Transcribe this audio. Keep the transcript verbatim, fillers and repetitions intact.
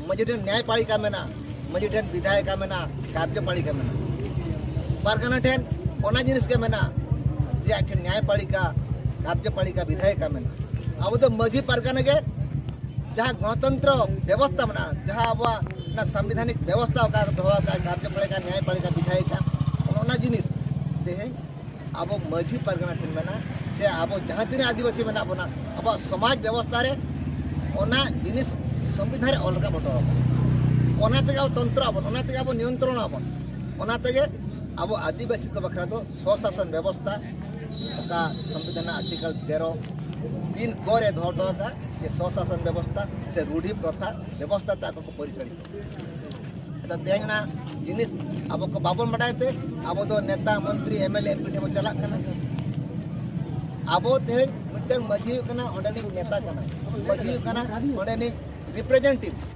ᱢᱟᱹᱡᱷᱤ ᱴᱷᱮᱱ ᱱᱭᱟᱭᱯᱟᱞᱤᱠᱟ ᱢᱮᱱᱟᱜᱼᱟ, ᱢᱟᱹᱡᱷᱤ ᱴᱷᱮᱱ ᱵᱤᱫᱷᱟᱭᱤᱠᱟ ᱢᱮᱱᱟᱜᱼᱟ, ᱠᱟᱨᱡᱚᱯᱟᱞᱤᱠᱟ ᱢᱮᱱᱟᱜᱼᱟ᱾ ᱯᱟᱨᱜᱟᱱᱟ ᱴᱷᱮᱱ ᱚᱱᱟ ᱡᱤᱱᱤᱥ ᱜᱮ ᱢᱮᱱᱟᱜᱼᱟ ᱡᱮ ᱟᱡ ᱴᱷᱮᱱ ᱱᱭᱟᱭᱯᱟᱞᱤᱠᱟ, ᱠᱟᱨᱡᱚᱯᱟᱞᱤᱠᱟ, ᱵᱤᱫᱷᱟᱭᱤᱠᱟ ᱢᱮᱱᱟᱜᱼᱟ᱾ ᱟᱵᱚ ᱫᱚ ᱢᱟᱹᱡᱷᱤ ᱯᱟᱨᱜᱟᱱᱟ ᱜᱮ ᱡᱟᱦᱟᱸ ᱜᱚᱱᱚᱛᱚᱱᱛᱨᱚ ᱵᱮᱵᱚᱥᱛᱟ ᱢᱮᱱᱟᱜᱼᱟ, ᱡᱟᱦᱟᱸ ᱟᱵᱚᱣᱟᱜ ᱚᱱᱟ ᱥᱟᱝᱵᱤᱫᱷᱟᱱᱤᱠ ᱵᱮᱵᱚᱥᱛᱟ ᱚᱠᱟ ᱫᱚᱦᱚ ᱟᱠᱟᱫ, ᱠᱟᱨᱡᱚᱯᱟᱞᱤᱠᱟ, ᱱᱭᱟᱭᱯᱟᱞᱤᱠᱟ, ᱵᱤᱫᱷᱟᱭᱤᱠᱟ, ᱚᱱᱟ ᱡᱤᱱᱤᱥ ᱛᱮᱦᱮᱧ ᱟᱵᱚ ᱢᱟᱹᱡᱷᱤ ᱯᱟᱨᱜᱟᱱᱟ ᱴᱷᱮᱱ ᱢᱮᱱᱟᱜᱼᱟ, ᱥᱮ ᱟᱵᱚ ᱡᱟᱦᱟᱸ ᱛᱤᱱᱟᱹᱜ ᱟᱹᱫᱤᱵᱟᱹᱥᱤ ᱢᱮᱱᱟᱜ ᱵᱚᱱᱟ, ᱟᱵᱚᱣᱟᱜ ᱥᱚᱢᱟᱡᱽ ᱵᱮᱵᱚᱥᱛᱷᱟ ᱨᱮ ᱚᱱᱟ ᱡᱤᱱᱤᱥ ᱥᱚᱝᱵᱤᱫᱷᱟᱱ ᱨᱮ ᱚᱞ ᱨᱟᱠᱟᱵ ᱦᱚᱴᱚ ᱟᱠᱟᱱᱟ᱾ ᱚᱱᱟ ᱛᱮᱜᱮ ᱟᱵᱚ ᱛᱚᱱᱛᱨᱚ ᱟᱵᱚᱱ, ᱚᱱᱟ ᱛᱮᱜᱮ ᱟᱵᱚ ᱱᱤᱭᱚᱱᱛᱨᱚᱱ ᱟᱵᱚᱱ, ᱚᱱᱟ ᱛᱮᱜᱮ ᱟᱵᱚ ᱟᱹᱫᱤᱵᱟᱹᱥᱤ ᱠᱚ ᱵᱟᱠᱷᱨᱟ ᱫᱚ ᱥᱚᱥᱟᱥᱚᱱ ᱵᱮᱵᱚᱥᱛᱷᱟ, ᱚᱠᱟ ᱥᱚᱝᱵᱤᱫᱷᱟᱱ ᱨᱮᱱᱟᱜ ᱟᱨᱴᱤᱠᱮᱞ ᱛᱮᱨᱚ ᱛᱤᱱ ᱠᱚ ᱨᱮ ᱫᱚᱦᱚ ᱦᱚᱴᱚ ᱟᱠᱟᱫ ᱡᱮ ᱥᱚᱥᱟᱥᱚᱱ ᱵᱮᱵᱚᱥᱛᱷᱟ ᱥᱮ ᱨᱩᱰᱷᱤ ᱯᱨᱚᱛᱷᱟ ᱵᱮᱵᱚᱥᱛᱷᱟ ᱛᱮ ᱟᱠᱚ ᱠᱚ ᱯᱚᱨᱤᱪᱟᱞᱤᱛ᱾ ᱟᱫᱚ ᱛᱮᱦᱮᱧ ᱚᱱᱟ ᱡᱤᱱᱤᱥ ᱟᱵᱚ ᱠᱚ ᱵᱟᱵᱚᱱ ᱵᱟᱰᱟᱭ ᱛᱮ ᱟᱵᱚ ᱫᱚ ᱱᱮᱛᱟ, ᱢᱚᱱᱛᱨᱤ, M L A, M P ᱴᱷᱮᱱ ᱵᱚᱱ ᱪᱟᱞᱟᱜ ᱠᱟᱱᱟ᱾ ᱟᱵᱚ ᱛᱮᱦᱮᱧ ᱢᱤᱫᱴᱟᱝ ᱢᱟᱹᱡᱷᱤ ᱦᱩᱭᱩᱜ ᱠᱟᱱᱟ ᱚᱸᱰᱮᱱᱤᱡ ᱱᱮᱛᱟ ᱠᱟᱱᱟᱭ, ᱢᱟᱹᱡᱷᱤ ᱦᱩᱭᱩᱜ ᱠᱟᱱᱟ ᱚᱸᱰᱮᱱᱤᱡ ᱨᱤᱯᱨᱮᱡᱮᱱᱴᱮᱴᱤᱵᱷ,